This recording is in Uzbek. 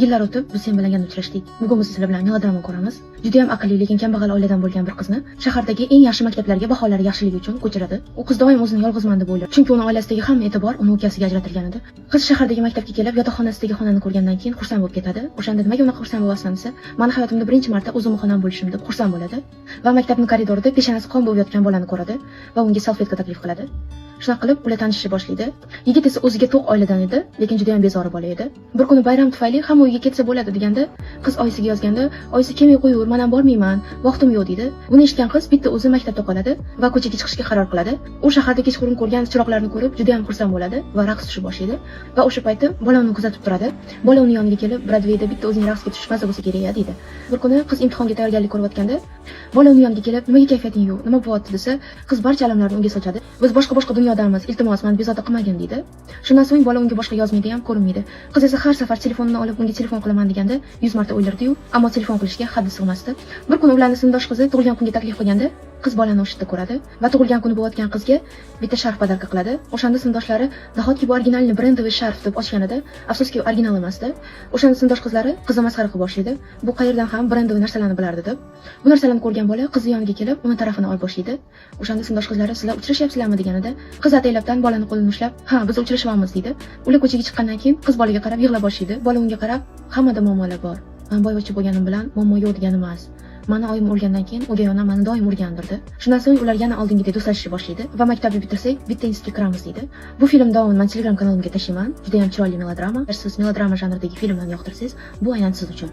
Yillar o'tib, biz sen bilan yana uchrashdik. Bugun biz sizlar bilan melodrama ko'ramiz. Juda ham aqlli, lekin kambag'al oiladan bo'lgan bir qizni shahardagi eng yaxshi maktablarga baholari yaxshiligi uchun ko'chiradi. U qiz doim o'zini yolg'izman deb o'ylaydi. Chunki uni oilasidagi hamma e'tibor uni ukasiga ajratilgan edi. Qiz shahardagi maktabga kelib, yotoqxonasidagi xonani ko'rgandan keyin xursand bo'lib ketadi. O'shanda nimaga unaqa xursand bo'lyapsan desa, mani hayotimda birinchi marta o'zimni xonam bo'lishim deb xursand bo'ladi. Va maktabning koridorida peshanasi qon bo'lib yotgan bolani ko'radi va unga salfetka taklif qiladi. Shunaqa qilib ular tanishishni boshlaydi. Yigit esa o'ziga to'q oiladan edi, lekin juda ham bezori bola edi. Bir kuni bayram tufayli hamma uyga ketsa bo'ladi deganda, qiz oyisiga yozganda, oyisi kelmay qo'yur, men ham bormayman, vaqtim yo'q deydi. Buni eshitgan qiz bitta o'zi maktabda qoladi va ko'chaga chiqishga qaror qiladi. U shaharda kechqurun ko'rgan chiroqlarni ko'rib juda ham xursand bo'ladi va raqs tushib boshlaydi. Va o'sha payti bola uni kuzatib turadi. Bola uni yoniga kelib, Brodveyda bitta o'zing raqsga tushish maza bo'lsa kerak ya deydi. Bir kuni qiz imtihonga tayyorgarlik ko'rayotganda, bola uni yoniga kelib, nimaga kayfiyating yo'q, nima bo'lyapti desa, qiz barcha alamlarni unga sochadi. Biz boshqa boshqa dunyodamiz, iltimos, mani bezovta qilmagin deydi. Shundan so'ng bola unga boshqa yozmaydi ham, ko'rinmaydi. Qiz esa har safar telefonini olib unga telefon qilaman deganda 100 marta o'ylardi-yu, ammo telefon qilishga haddi sig'masdi. Bir kuni ularni sinfdosh qizi tug'ilgan kunga taklif qilganda, qiz bolani o'sha yerda ko'radi va tug'ilgan kuni bo'layotgan qizga bitta sharf подарка qiladi. O'shanda sinfdoshlari nahotki bu оригинальный брендовый sharf deb ochganida, afsuski original emasdi. O'shanda sinfdosh qizlari qizni masxara qilib boshlaydi. Bu qayerdan ham брендовый narsalarni bilardi deb. Bu narsalarni ko'rgan bola qizni yoniga kelib, uni tarafini olib boshlaydi. O'shanda sinfdosh qizlari sizlar uchrashyapsizlarmi deganida, qiz ataylabdan bolani qo'lini ushlab, ha, biz uchrashyapmiz deydi. Ular ko'chaga chiqqandan keyin qiz bolaga qarab yig'lab boshlaydi. Bola unga qarab, hammada muammolar bor. Men boyvachcha bo'lganim bilan muammo yo'q deganim emas. Mani oyim o'lgandan keyin o'gay onam mani doim urgandirdi. Shundan so'ng ular yana oldingidek do'stlashishni boshlaydi va maktabni bitirsak bitta institutga kiramiz deydi. Bu film davomini men Telegram kanalimga tashlayman. Juda ham chiroyli melodrama. Agar siz melodrama janridagi filmlarni yoqtirsangiz, bu aynan siz uchun.